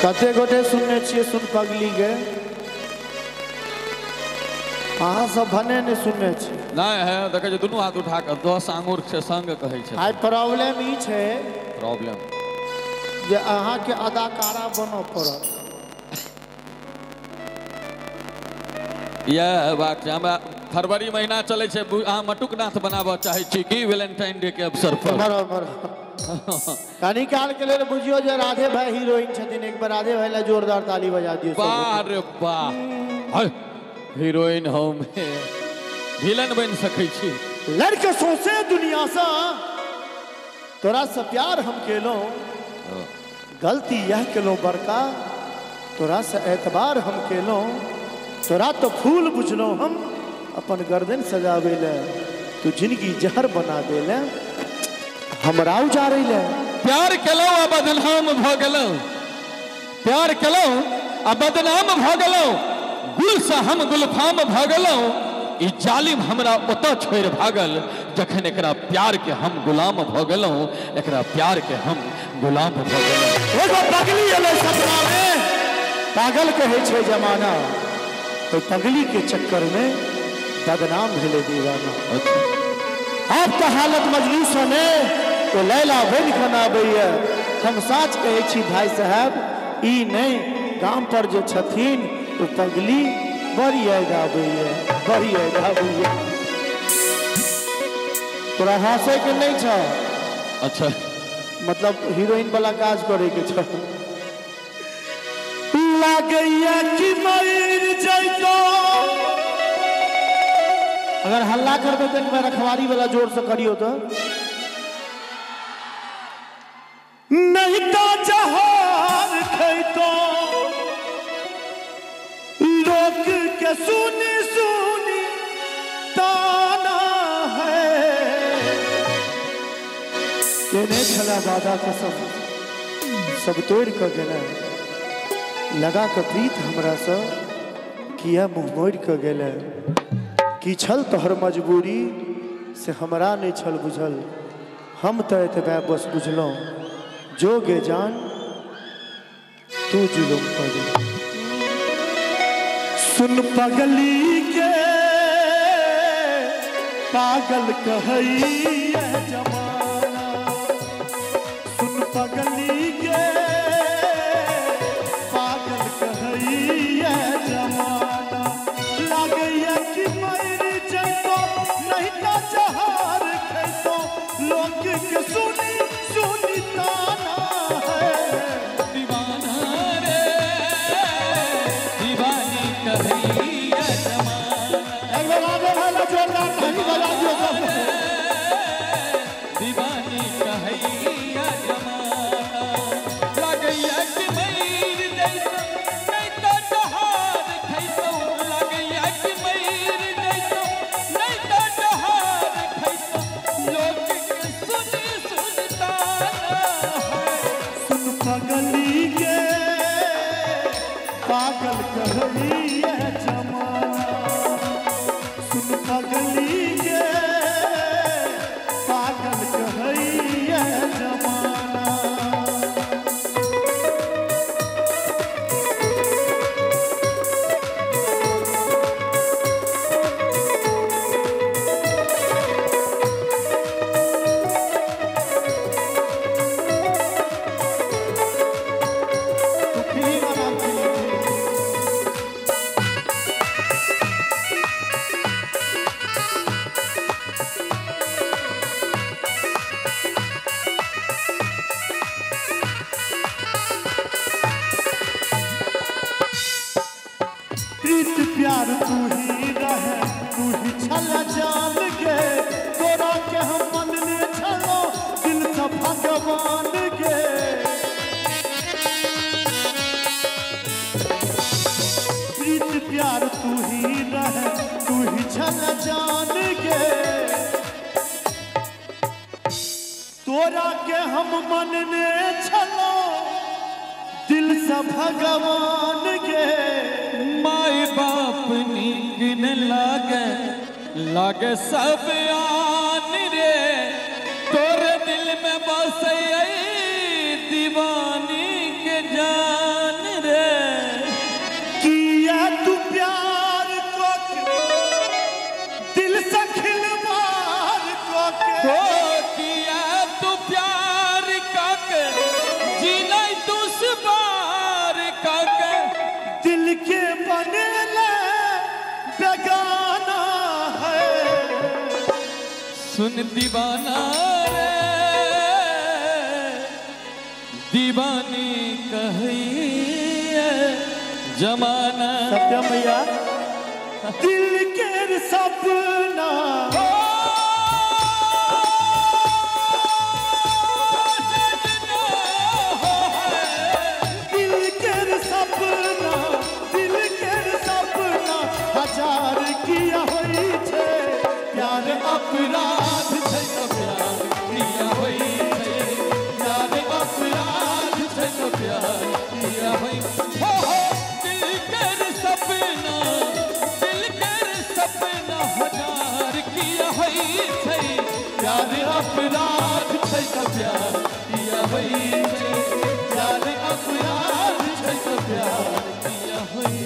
कते गोटे सुनने छियै सुन पगली गे? अहाँ सब भने नहि सुनने छी। नहि है, देखै छै दुनू हाथ उठा कऽ 10 आंगुर से संग कहै छै। आइ प्रॉब्लम ई छै, प्रॉब्लम जे अहाँके अदाकारा बनऽ पड़त। इएह हेबाक छै। हमरा फरवरी महीना चलै छै, अहाँ मटुकनाथ बनाबऽ चाहै छी की वैलेंटाइन डे के अवसर पर? बराबर। कनी काल के लेल बुझियो जे राधे भाई हीरोइन छथिन। एक बार राधे भाई ला जोरदार ताली बजा दियौ। वाह रे वाह, हीरोइन हम विलन बनि सकै छी। लड़के सौंसे दुनिया से तोरा से प्यार हम केलहुँ, गलती यह केलहुँ बड़का, तोरा से एतबार हम केलहुँ, तोरा तो फूल बुझलहुँ हम अपन गर्दन सजाबै ले, तू जिंदगी जहर बना देले, हमरा उजारै ले। प्यार केलहुँ आ बदनाम भऽ गेलहुँ, प्यार केलहुँ आ बदनाम भऽ गेलहुँ, गुल से हम गुलफाम भऽ गेलहुँ, ई जालिम हमरा ओतऽ छोड़ि भागल जखन एकरा प्यार के हम गुलाम भऽ गेलहुँ, एकरा प्यार के हम गुलाम भऽ गेलहुँ। एगो पगली एलै सपना में, पागल कहै छै जमाना, तो पगली के चक्कर में बदनाम भेलै दीवाना। आब तो हालत मजलूस में तो लैला बनि कऽ आबैया। हम साच कहै छी भाई साहब, ई नहि गाम पर जे छथिन ओ पगली बड़ी याद आबैया, बड़ी याद आबैया। तोरा हंसै के नहीं छ? अच्छा, मतलब हीरोइन वाला काज करे के छ। लागैया कि मर जैतो, अगर हल्ला करबै तऽ एक बार रखवारी वाला जोर से करियो तो। नहीं तो जहर खैतो, लोक के सुनी सुनी ताना है। केने छला वादा कसम सब तोड़ कऽ गेलै, लगा कऽ प्रीत हमरा से किया मुँह मोड़ कऽ गेलै, की छल तोहर मजबूरी से हमरा नहीं छल बुझल, हम तो एतबे बस बुझलहुँ जो गे जान तू जुलुम कर। सुन पगली के पागल कहैया जमाना, सुन पगली के पागल कहैया जमाना, लागैया कि मर जैतो नहीं तो जहर खैतो, लोक के सुनी सुनी ताना है। दीवाना रे दीवानी कहैया जमाना। एक बार राधे भाई ला जोरदार ताली बजा दियो सब। दीवानी कहैया जमाना, लागैया कि मर जैतो नहीं तो जहर खैतो, लागैया कि मर जैतो नहीं तो जहर खैतो, लोक के सुनी सुनी ताना है। सुन पगली के पागल कहैया जमाना, सुन पगली के पागल कहैया जमाना। तू फिल्म बना, फिल्म। प्रीत प्यार तू ही रहे, तू ही छल जान के, तोरा के हम मनने छलो दिल से भगवान के। प्रीत प्यार तू ही रहे, तू ही छल जान के, तोरा के हम मनने छलो दिल से भगवान के। माय बाप नीक न लागे, लागे सब आन रे, तोरे दिल में बसै दीवानी के जान सुन दीवाना रे दीवानी कहिए जमाना। सत्यम भैया दिल के सपना दिल के सपना दिल के सपना हजार किया होई छे प्यार अपराध छै तो प्यार किया होई छे प्यार अपराध छै तो प्यार किया होई हो दिल के सपना हजार किया होई छे प्यार अपराध छै तो प्यार किया होई छे प्यार अपराध छै तो प्यार किया होई।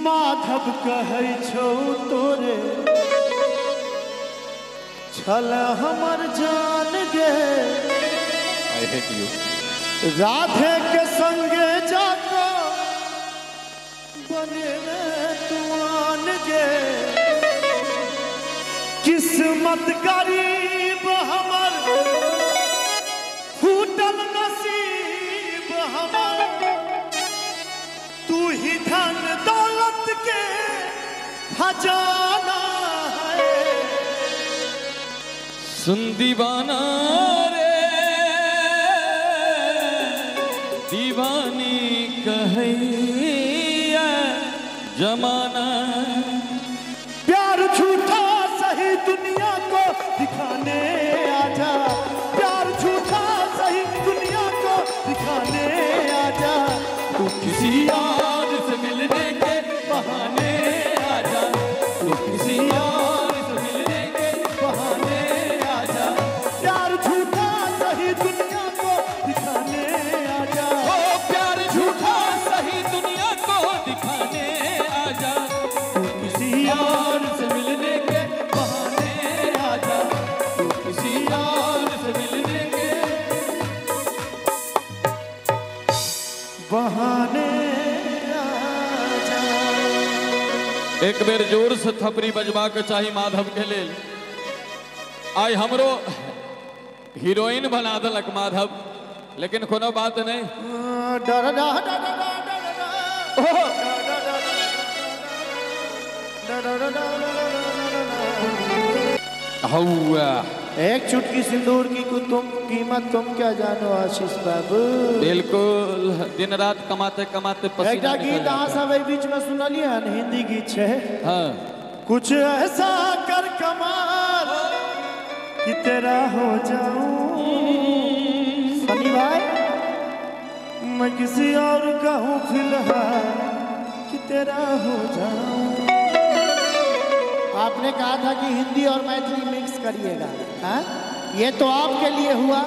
माधव कहै छौ तोरे छल हमर जान गे I hate you. Radhe के संगे जाको बने तुआन गे किस्मत गरीब हमर फूटल नसीब हमर तू ही धन दौलत के खजाना है। सुन दीवाना रे दीवानी कहिए जमाना प्यार झूठा सही दुनिया को दिखाने आजा प्यार झूठा सही दुनिया को दिखाने आजा तू किसी और से मिलने के बहाने आजा तू किसी और से मिलने के बहाने आजा प्यार झूठा सही दुनिया को दिखाने आजा ओ प्यार झूठा सही दुनिया को दिखाने आजा तू किसी और से मिलने के बहाने आजा तू किसी और से मिलने के बहाने आजा। एक बेर जोर से थपड़ी बजबा के चाही माधव के लेल। आई हमरो हीरोइन बना देलक माधव, लेकिन कोनो बात नहीं। डर हौआ एक चुटकी सिंदूर की तुम कीमत तुम क्या जानो आशीष बाबू। बिल्कुल दिन रात कमाते कमाते पसीना एकटा गीत अहाँ सब एहि बीच में सुनलियै हन, हिंदी गीत छै। हाँ। कुछ ऐसा कर कमाल कि तेरा हो जाऊं सनी भाई, मैं किसी और का हूँ फिलहाल कि तेरा हो जाऊं। आपने कहा था कि हिंदी और मैथिली मिक्स करिएगा, हाँ? ये तो आपके लिए हुआ,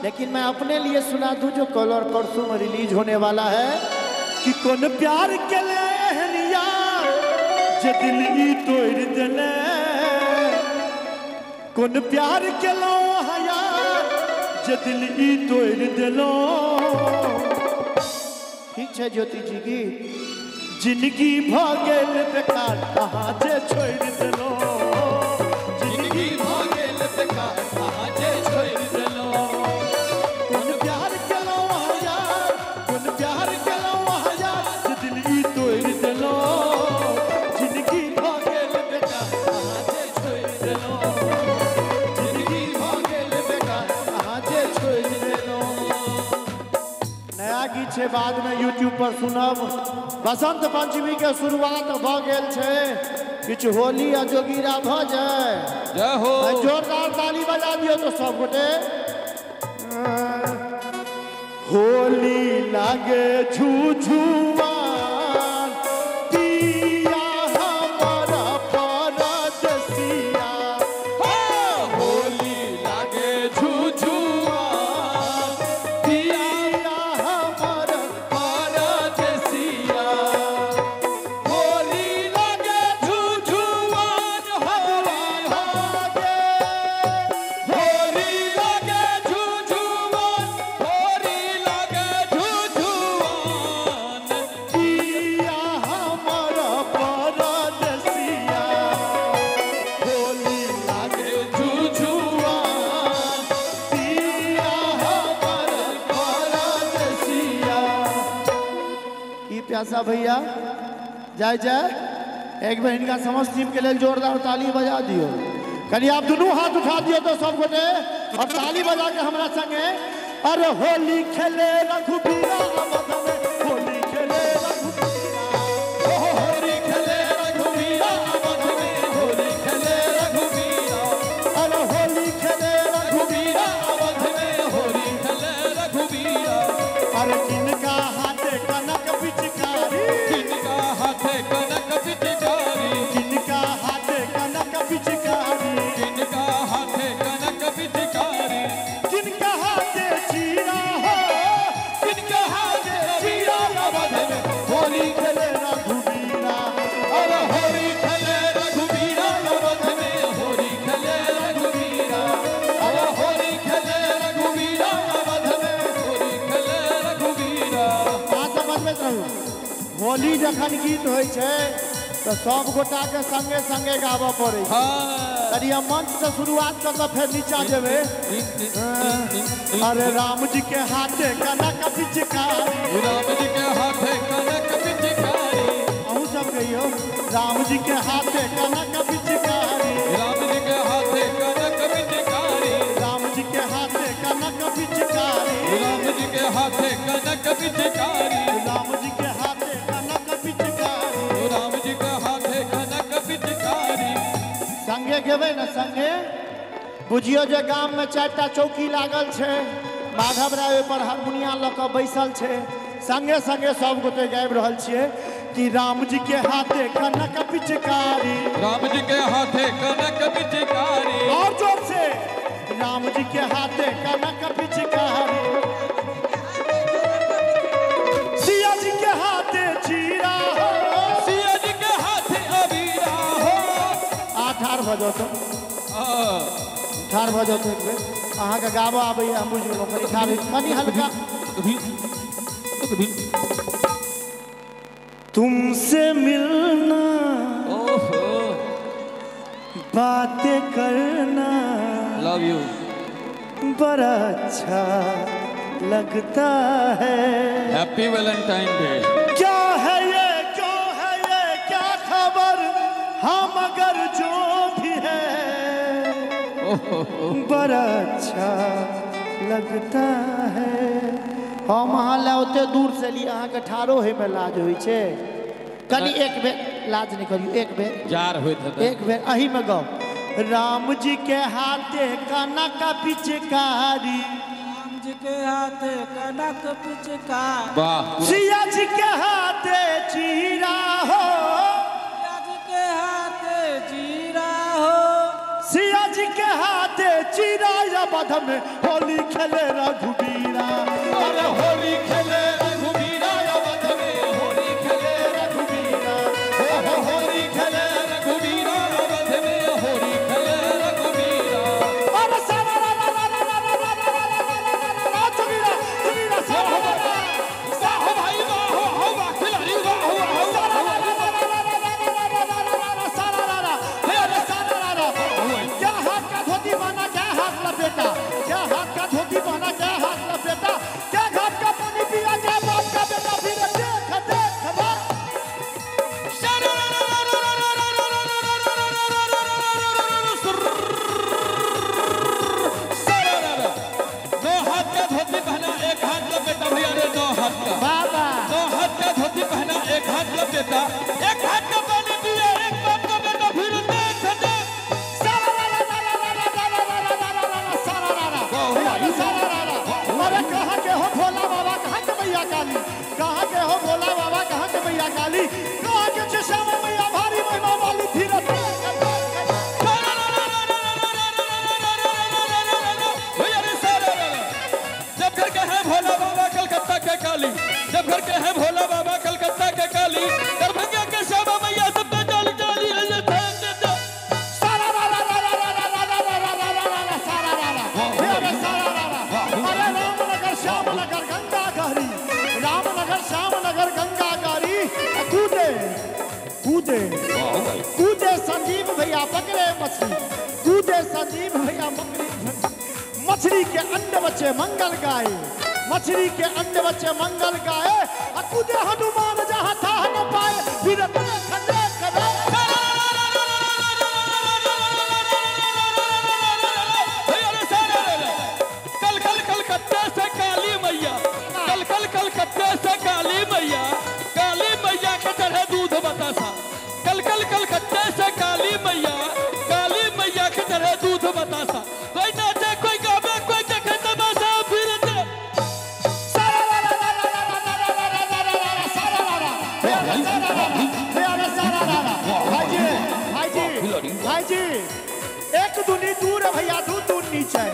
लेकिन मैं अपने लिए सुना दूं जो कल और परसों में रिलीज होने वाला है कि कौन प्यार के ले यार जे दिल ई तोड़ देले, कौन प्यार के लो यार जे दिल ई तोड़ देलो। ठीक है ज्योति जी की जिंदगी भ गेल बेकार अहाँ जे छोड़ देलो, जिंदगी भ गेल बेकार अहाँ जे छोड़ देलो। कोन प्यार केलो यार, कोन प्यार केलो यार जे दिल ई तोड़ देलो, जिंदगी भ गेल बेकार अहाँ जे छोड़ देलो, जिंदगी भ गेल बेकार अहाँ जे छोड़ देलो। नया गीत छै, बाद में यूट्यूब पर सुनब। बसंत पंचमी के शुरुआत भ गेल छै, किछु होली आ जोगीरा भ जाय। जय हो, जोरदार ताली बजा दियौ तो सब गोटे। होली लागे झुझुआन पिया हमारा परदेसिया, होली लागे झुझुआन पिया हमारा परदेसिया, होली लागे झुझुआन, होली लागे झुझुआन, होली लागे झुझुआन जिज्ञासा भैया जय जय। एक बेर हिनका समस्त टीम के लेल जोरदार ताली बजा दियो। कनी आप दुनू हाथ उठा दियो तो सब गोटे और ताली बजा के हमरा संगे। अरे होली खेले रघुबीरा अवध में, होली खेले रघुबीरा, होली खेले रघुबीरा अवध में, होली खेले रघुबीरा। अरे होली खेले रघुबीरा अवध में, होली खेले रघुबीरा। अरे किनका हाथे कनक पिचकारी, किनका हाथे कनक पिचकारी, किनका हाथे कनक पिचकारी, किनका हाथे कनक पिचकारी, किनका हाथे चीरा हो, किनका हाथे चीरा अवध में, होली खेले रघुबीरा। अरे होली खेले रघुबीरा अवध में, होली खेले रघुबीरा। अरे होली खेले रघुबीरा अवध में, होली खेले रघुबीरा। अहाँ सब बजबैत रहू। होली जखन गीत होइ छै तऽ सब गोटा के संगे संगे गाबऽ पड़ै छै। कनी हम मंच से शुरुआत कऽ कऽ फेर नीचा जेबै। अरे राम जी के हाथे कनक पिचकारी, राम जी के हाथे कनक पिचकारी। अहूँ सब कहियौ, राम जी के हाथे कनक पिचकारी, राम जी के हाथे कनक पिचकारी, राम जी के हाथे कनक पिचकारी, राम जी के हाथे कनक पिचकारी, राम जी के हाथे कनक पिचकारी, राम जी के हाथे कनक पिचकारी। संगे गेबै ने संगे। बुझियो जे गाम में 4टा चौकी लागल छै, माधव राय ओहि पर हारमोनिया लऽ कऽ बैसल छै। संगे संगे सब गोटे गाबि रहल छियै कि राम जी के हाथे कनक पिचकारी, राम जी के हाथे कनक पिचकारी। और जोर से, राम जी के हाथे कनक पिचकारी, सिया जी के हाथे चीरा हो, सिया जी के हाथे अबीरा हो। आ ठाढ़ भऽ जाउ तो, ठाढ़ भऽ जाउ तो एक बेर। अहाँके गाबऽ आबैया हम बुझि गेलहुँ। कनि ठाढ़, कनि हल्का। तुमसे मिलना, बातें करना, लव you, बड़ा अच्छा लगता है। Happy Valentine day. क्या है ये, क्यों है ये, क्या खबर, हम अगर जो भी है, बड़ा अच्छा लगता है। हम अहाँ लए ओते दूर से लिए अहाँके ठाढ़ो होइमे लाज होइ छै। कनि एक बेर लाज नहि करियौ, एक बेर जार होइत हेतै, एक बेर एहिमे गाउ। राम जी के हाथे कनक पिचकारी, राम जी के हाथे कनक पिचकारी, वाह। सिया जी के हाथे चीरा हो, सिया जी के हाथे जीरा हो, सिया जी के हाथे चीरा अवध में, होली खेले रघुबीरा। अरे होली खेले रघुबीरा अवध में, होली खेले रघुबीरा, होली खेले रघुबीरा अवध में, होली खेले रघुबीरा। अरे सारा रा रा रा रा रा रा रा रा रा रा चुगीरा चुगीरा सारा वाह भाई वाह, हो वाह खिलाड़ी वाह वाह, सारा रा रा रा रा रा रा रा रा रा सारा रा रा। अरे सारा रा रा। क्या हाथ का धोती पहना, क्या हाथ लपेटा, क्या हाथ का धोती पहना, क्या हाथ लपेटा, क्या घाट का पानी पिया, क्या बाप का बेटा, फिर देख देख वाह। दो हाथ का धोती पहना, एक हाथ लपेटा भैया रे, दो हाथ का, बाबा दो हाथ का धोती पहना, एक हाथ लपेटा, एक हाथ का पानी पिया, एक बाप का बेटा, फिर देख देख। सारा रा रा रा रा रा रा रा रा रा रा रा सारा रा रा। अरे सारा रा रा। अरे कहाँ के हो भोला बाबा, कहाँ के मैया काली, कहाँ के हो भोला बाबा, कहाँ के मैया काली, कहाँ के श्यामा मैया भारी महिमा वाली, फिर देख देख। जब घर के हैं भोला बाबा कलकत्ता के काली, जब घर के हैं भोला बाबा कलकत्ता के काली, दरभंगा के श्यामा मैया सब जाली जाली। सारा रा रा रा रा रा रा रा रा रा रा रा सारा रा रा। अरे सारा रा रा। अरे रामनगर श्यामनगर गंगा गहरी, रामनगर श्यामनगर गंगा गहरी, कूदे कूदे कूदे संजीव भैया पकड़े मछली, कूदे संजीव भैया पकड़े मछली के अंडे बच्चे मंगल गाए, मछली के अंडे बच्चे मंगल गाए, कूदे हनुमान जहाँ था न पाए, फिर देख देख कल कल कलकत्ते से काली मैया, कल कल कलकत्ते से काली मैया, काली मैया के चढ़े दूध बतासा। कल कल कलकत्ते से काली मैया, काली मैया के चढ़े दूध बतासा। कोई नाचे कोई गावे कोई देखे तमाशा, फिर भाई जी एक दुनी दूर भैया दू दूनी चार,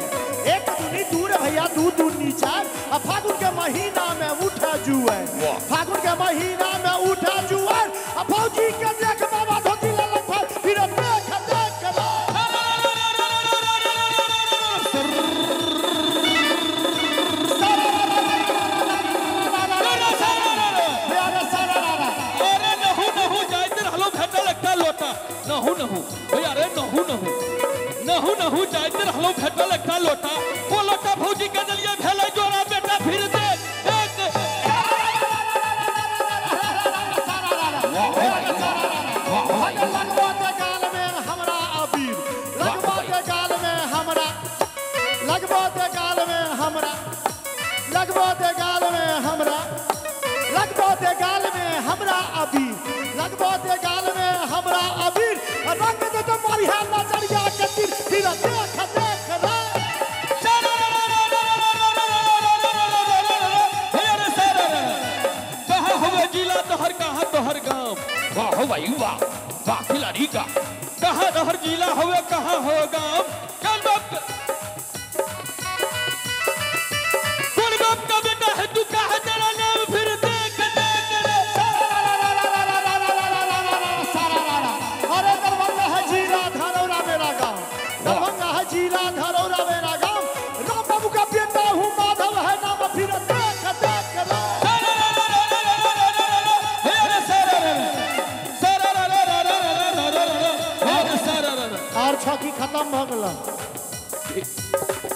एक दुनी दूर भैया दू दूनी चार, फागुन के महीना में उठा जुआर, फागुन के महीना में उठा जुआर, फौजी के देख बाबा धोती ललक फाड़, फिर देख देख अरे नहु नहु जाइत रहलो भेटल एकटा लोटा, नहु नहु भैया रे नहु नहु नहु नहु जाइत रहलो भेटल एकटा लोटा, ओ लोटा भौजी के देलियै भेलै जोड़ा बेटा, फिर देख देख लगबो के गाल में हमरा अबीर, लगबो के गाल में हमरा, लगबो के गाल में हमरा, लगबो के गाल में हमरा, लगबो के गाल में हमरा अबीर, लगबो के गाल में हमरा अबीर, रंग दे तो मारिहा नजरिया के तीर, फिर देख देख रे कहाँ हुए जिला तोहर कहाँ तोहर गाँव, वाह भाई वाह वाह खिलाड़ी का, कहाँ तोहर जिला हुए कहाँ हो गाँव, कौन बाप का बेटा है तू कहाँ तेरा नाम, फिर देख देख रे अरे दरभंगा है जिला धरौरा मेरा गाँव, दरभंगा है जिला धरौरा मेरा गाँव, राम बाबू का बेटा हूँ माधव है नाम, फिर देख देख रे और छकी खत्म भ गेल।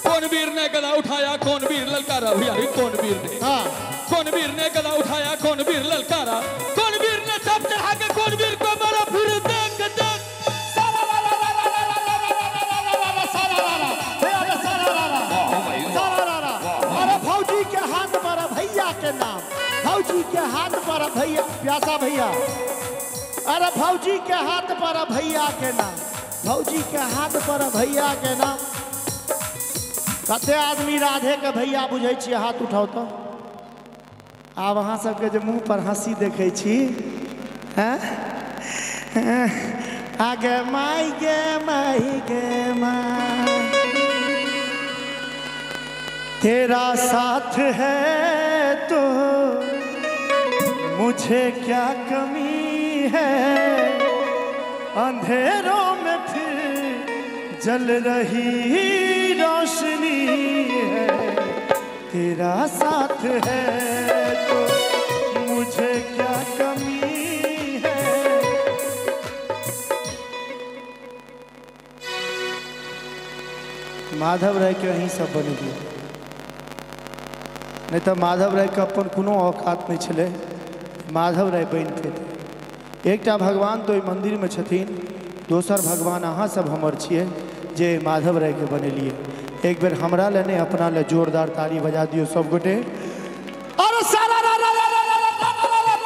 कौन वीर ने गला उठाया कौन वीर ललकारा, भैया कौन वीर ने, हाँ कौन वीर ने गला उठाया कौन वीर ललकारा, कौन वीर ने चाप चढ़ा के कौन वीर को मारा, फिर देख देख अरे भौजी के हाथ पर भैया के नाम, भौजी के हाथ पर भैया प्यासा भैया, अरे भौजी के हाथ पर भैया के नाम, भौजी के हाथ पर भैया के नाम। कते आदमी राधे के भैया बुझै छियै, हाथ उठाओ तो। आब अहाँ सबके जे मुँह पर हंसी देखै छी, हैं आगे माई गे माई गे माई, तेरा साथ है तो मुझे क्या कमी है, अंधेरों में फिर जल रही रोशनी है, तेरा साथ है तो मुझे क्या कमी है। माधव राय के अहीं सब बन गए, नहीं तो माधव राय के अपन कोनो औकात नहीं छलै, माधव राय बनि पेतै। एकटा भगवान तो मंदिर में छथिन, दोसर भगवान अहाँ सब हमर छियै जे माधव राय के बनेलिए। एक बेर हमरा ले नहीं अपना ले जोरदार ताली बजा दियो सब गोटे। अरे सारा रा रा रा रा रा रा रा रा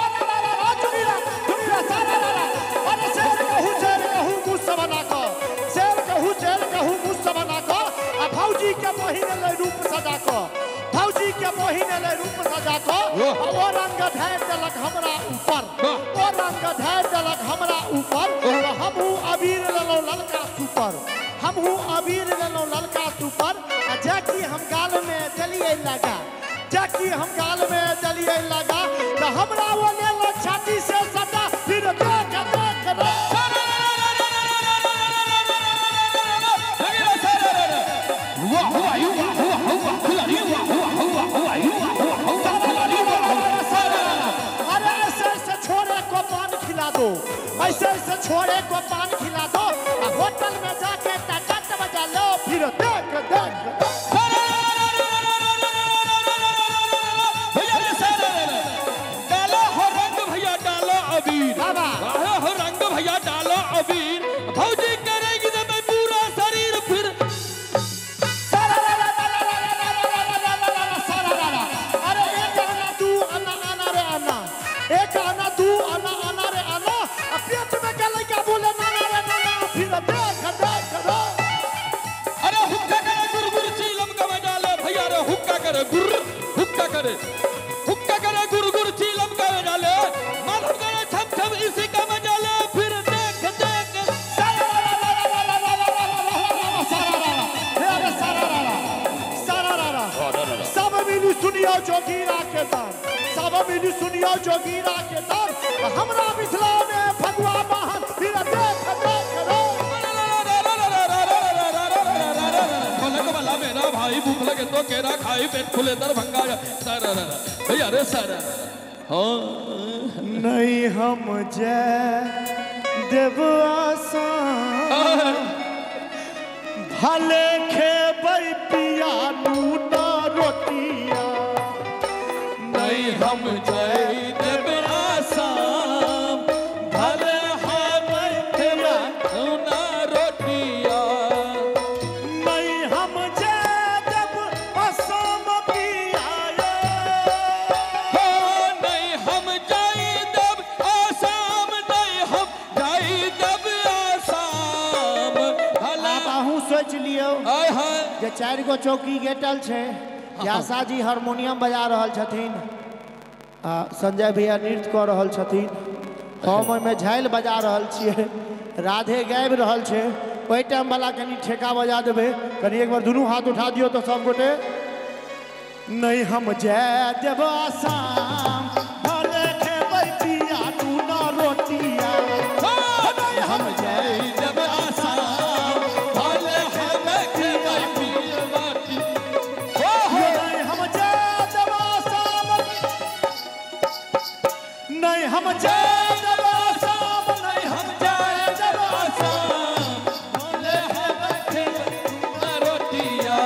रा अरे शेर कहू शेर कहू गुस्सा बना कऽ, शेर कहू शेर कहू गुस्सा बना कऽ, आ भौजी के बहिन ले रूप सजा कऽ, भौजी के बहिन ले रूप सजा कऽ, ओ रंग ढारि देलक हमरा ऊपर, ओ रंग ढारि देलक हमरा ऊपर, हमहूँ अबीर लेलहुँ ललका सुपर, हमहूँ अबीर लेलहुँ ललका सुपर, आ जेकि हम गाल में देलियै लगा, जेकि हम गाल में देलियै लगा, तऽ हमरा ओ लेलक छाती से सटा, फिर देख देख रे अरे ऐसे ऐसे छोड़े को पान खिला दो, ऐसे ऐसे छोड़े को पान खिला दो, होटल में जाके टकट बजा लो, फिर देख देख। गुर हुक्का करे हुक्का करे गुर गुर चीलम करे डाले माधव करे छम छम इसी का मजा ले फिर देख देख सारा रा रा रा रा रा रा रा सारा रा रा सारा रा सारा रा रा सब मिली सुनियो जोगीरा के दान सब मिली सुनियो जोगीरा के दान हमरा मिथिला में फगुआ बहन फिर देख देख रे ढोलक वाला मेरा भाई भूख लगे तो केरा खाई पेट खुले दरभंगा सारा रा भैया रे सारा हाँ नहीं हम जय देव आसान भले खेबै पिया नूना रोटिया नहीं हम जय देव आसाम भले हम खेबै नूना रोटिया नहीं हम जय देव आसाम पिया हो नहीं हम जय देव आसाम नहीं हम जय देव आसाम भले आप अहूँ सोच लियौ आय हाय जे 4 गो चौकी गेटल छै आशा जी हारमोनियम बजा रहल छथिन आ संजय भैया नृत्य कऽ रहल छथिन हम ओहिमे झालि बजा रहल छियै राधे गाबि रहल छै ओहि टाइम वाला कनि ठेका बजा देबै कनि एक बार दुनू हाथ उठा दियौ तऽ सब गोटे नहीं हम जय देव आसाम भले खेबै पिया नूना रोटिया नहीं हम जय देव आसाम भले हम खेबै पिया रोटी नहीं हम जय देव आसाम नहीं हम जय देव आसाम नहीं हम जय देव आसाम भले हम खेबै नूना रोटिया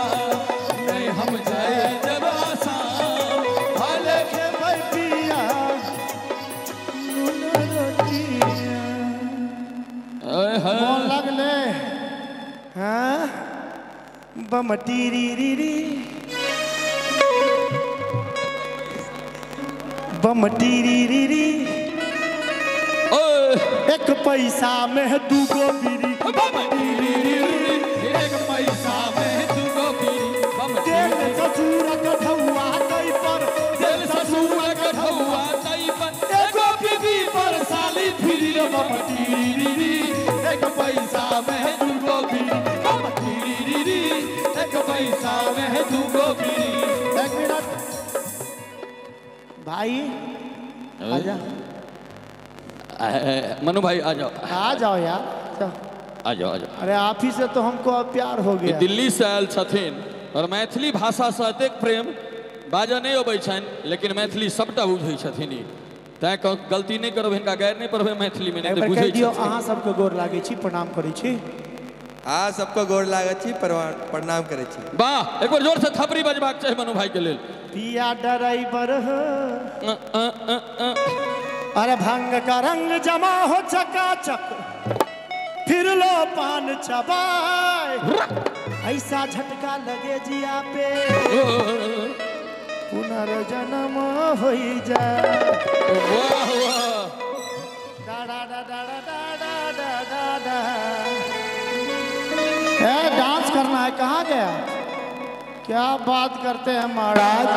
नहीं हम जय देव आसाम भले खेबै पिया नूना रोटिया। आय हाय मोन लगले हाँ बम टीरी री री बम टीरी री री ओए एक पैसा में दूगो बीड़ी बम टीरी री री एक पैसा में दूगो बीड़ी बम तेल ससुर कठौआ तै पर तेल ससुर कठौआ तै पर एगो बीबी पर साली फिरी रे बम टीरी री री एक पैसा में दूगो बीड़ी बम टीरी री री एक पैसा में दूगो बीड़ी। एक मिनट भाई आजा मनु भाई आ जाओ आ जाओ यार आ जाओ आ जाओ। अरे आप ही से तो हमको अब प्यार हो गया। दिल्ली से आयल छथिन और मैथिली भाषा से अतेक प्रेम बाजऽ नहीं अबै छनि लेकिन मैथिली सबटा बुझै छथिन ई तैं गलती नहीं करब हिनका गैर नहीं पढ़बै मैथिली में नहीं एक तऽ बार बुझै कहि दियौ छथिन। अहाँ सबके गोर लागै छी प्रणाम करै छी। अहाँ सबके गोर लागै छी प्रणाम करै छी। वाह एक बार जोर से थपड़ी बजबाक चाही मनु भाई के लेल। पिया डराइवर हो अरे भंग का रंग जमा हो चकाचक फिर लो पान चबाए ऐसा झटका लगे जिया पे पुनर्जन्म हो जाए। वाह वाह डा डा डा डा डा डा डा डा डा। ए डांस करना है कहाँ गया? क्या बात करते हैं महाराज,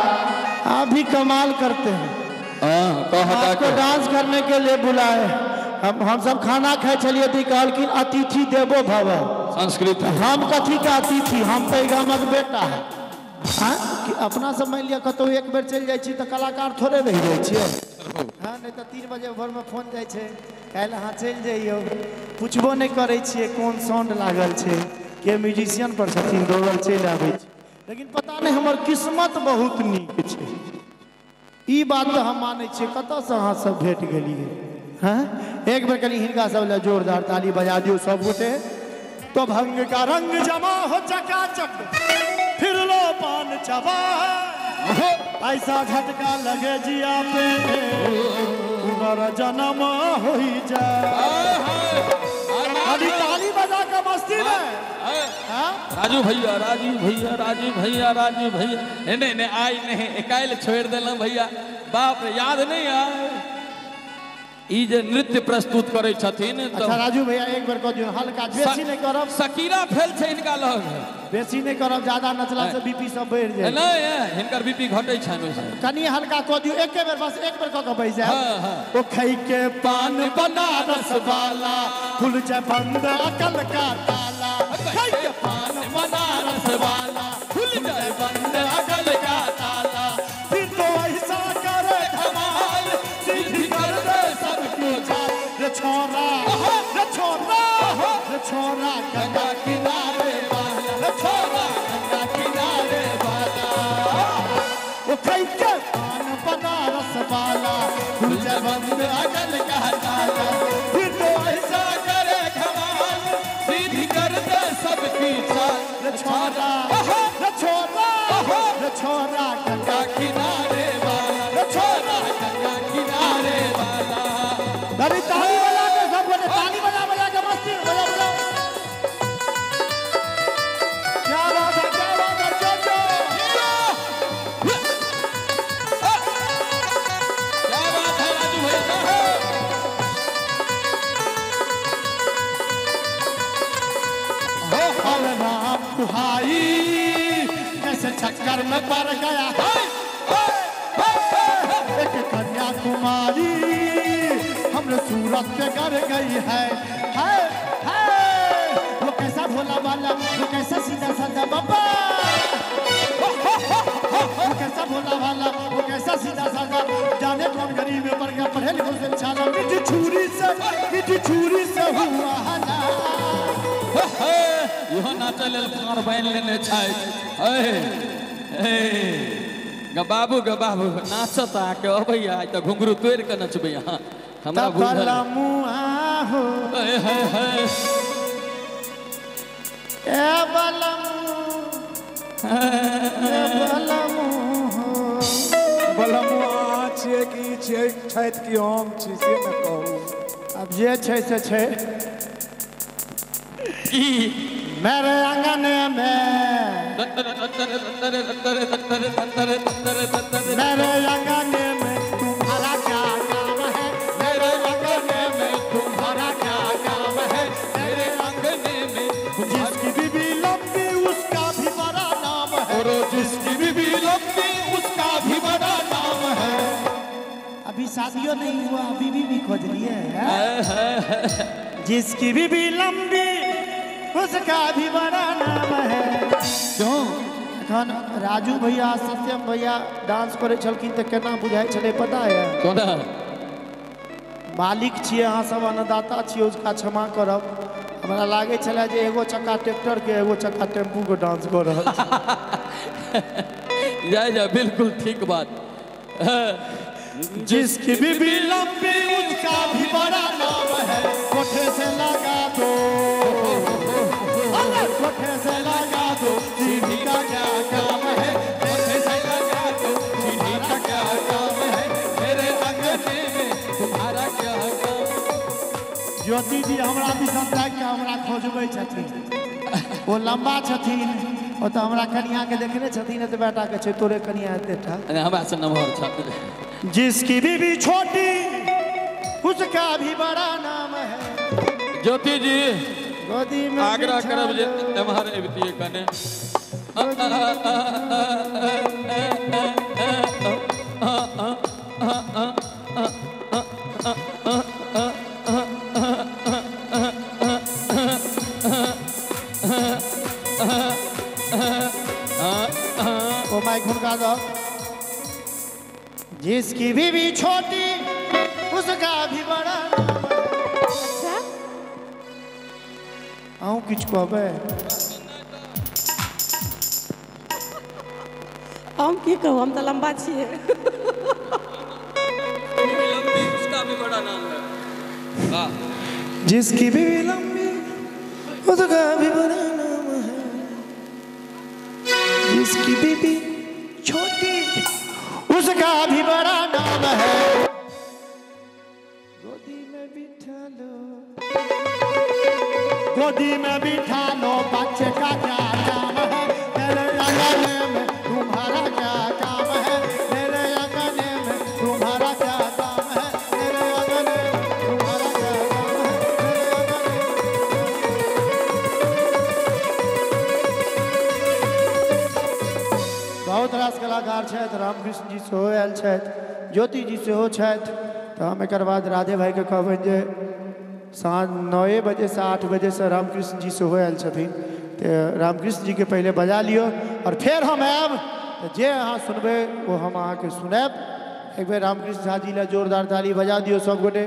आप भी कमाल करते हैं। आपको डांस करने के लिए बुलाए हम सब खाना खाए चलिए थी कहलखिन अतिथि देवो भव संस्कृत। हम कथी का अतिथि, हम तो गामक बेटा है। हाँ कि अपना सब मान लिया कतौ एक बेर चलि जाइ छी तऽ कलाकार थोड़े रहि जाइ छियै। हाँ नहीं तऽ 3 बजे भोरमे फोन जाइ छै काल्हि अहाँ चलि जइयौ, पुछबो नहि करै छियै कोन साउंड लागल छै, के म्यूजिशियन पर छथिन, दौड़ल चलि आबै छै। लेकिन पता नहि हमर किस्मत बहुत नीक छै, ई बात तऽ हम मानै छियै। कतऽसँ अहाँ सब भेट गेलियै? हाँ एक बेर कनि हिनका सब लए जोरदार ताली बजा दियौ सब गोटे। तो भंग का रंग जमा हो चकाचक फिर लो पान चबा ऐसा झटका लगे जिया पे पुनर्जन्म हो जाए। अभी ताली बजा के मस्ती में। राजू भैया राजू भैया राजू भैया राजू भैया नहीं नहीं आई नहीं काल्हि छोड़ि देलहुँ भैया, बाप रे याद नहीं आए। ई जे नृत्य प्रस्तुत करै छथिन। अच्छा राजू भैया एक बेर कह दियौ हल्का, बेसी नहीं करब। शकीरा फेल छै हिनका लग। बेसी नहीं करब, ज्यादा नचला से बीपी सब बढ़ि जाय। नहीं हिनकर बीपी घटै छनि ओइसे। कनी हल्का कह दियौ एके बेर, बस एक बेर कह के बैस जाय। ओ खै के पान बनारस वाला खुल जाय बंद अकल का ताला। खै के पान बनारस वाला खुल जाय बंद अकल का ताला। फिर तो ऐसा करे धमाल सीधी कर दे सबको चाल। रे छोरा रे छोरा रे छोरा गंगा किनारे वाला, रे छोरा गंगा किनारे वाला। ओ खै के पान बनारस वाला खुल जाय बंद अकल का ताला। फिर तो ऐसा करे धमाल सीधी कर दे सबकी चाल। रे छोरा रे छोरा रे छोरा गंगा किनारे वाला, रे छोरा गंगा किनारे वाला। अरे ताली बजा के सब बोले, ताली बजा बजा के मस्ती बजा बजा। क्या बात है, क्या बात है, जो जो क्या बात है राजू भैया। हो हर राम कुहाई कैसे चक्कर में पड़ गया। एक कन्याकुमारी हमरे सूरत पे कर गई है। है है वो कैसा भोला वाला, वो कैसा सीधा साधा बाबा। वो कैसा भोला वाला, वो कैसा सीधा साधा, जाने कौन गरीब में पड़ गया, पढ़े लिखो से छाला। मिठी छुरी से, मिठी छुरी से हुआ हला। इहो नाचै लेल फाड़ बान्हि लेने छै। ग बाबू ग बाबू नाचत आके अबैया तऽ घुंघरू तोड़ि कऽ नचबै अहाँ। हमरा बुझल हो ए बलमु ए बलमु हो। बलमु अहाँ छियै कि छियै छथि कि हम छी से ने कहू। अब जे छै से छै। मेरे आंगन में, मेरे आंगन में तुम्हारा क्या काम है। मेरे आंगन में तुम्हारा क्या काम है। मेरे आंगन में जिसकी बीबी लंबी उसका भी बड़ा नाम है। और जिसकी बीबी लंबी उसका भी बड़ा नाम है। अभी शादियों नहीं हुआ, बीबी भी खोज लिए है। जिसकी बीबी लंबी उसका भी बड़ा नाम है। क्यों एखन राजू भैया सत्यम भैया डांस करै छलखिन तऽ केना बुझाइ छलै पता है? कोना? मालिक छियै अहाँ सब, अन्नदाता छियै, उसका क्षमा करब। हमरा लागै छलै जे एगो चक्का ट्रैक्टर के एगो चक्का टेम्पू के डांस कऽ रहल छै। जय जय, बिल्कुल ठीक बात। जिसकी बीबी लंबी उसका भी बड़ा नाम है। कोठे से लगा दो, कोठे से लगा दो, सीढ़ी का क्या काम है। कोठे से लगा दो, सीढ़ी का क्या काम है। मेरे आंगन में तुम्हारा क्या काम। ज्योति जी हमरा दिसन ताकि के हमरा खोजबै छथिन। ओ लम्बा छथिन, ओ तऽ हमरा कनिया के देखने छथिन, एतबे बेटा के छै, तोरे कनिया एते टा। हमरा से नमहर छथिन। जिसकी बीबी छोटी उसका भी बड़ा नाम है। ज्योति जी गोदी में आग्रह करब जे एम्हर अबितियै कने। ओ माइक हुनका दो। जिसकी बीवी छोटी उसका भी बड़ा नाम है। अच्छा अहूँ किछु कहबै? हम की कहू, हम तऽ लम्बा छियै। उसका भी बड़ा नाम है। वाह। जिसकी बीवी लंबी उसका भी बड़ा नाम है। जिसकी बीवी छोटी उसका भी बड़ा नाम है। गोदी में बिठा लो, गोदी में बिठा लो, बच्चे का क्या काम है। मेरे आंगन में तुम्हारा क्या काम है। मेरे आंगन में तुम्हारा क्या काम है। मेरे आंगन में छथि, ज्योति जी सेहो छथि। तऽ हम एकर बाद राधे भाइके कहबनि जे साँझ 9 बजेसँ 8 बजेसँ रामकृष्ण जी सेहो आयल छथिन, तऽ रामकृष्ण जीके पहिले बजा लियौ और फेर हम आयब, तऽ जे अहाँ सुनबै ओ हम अहाँके सुनायब। एक बेर रामकृष्ण झा जी लए जोरदार ताली बजा दियौ सब गोटे।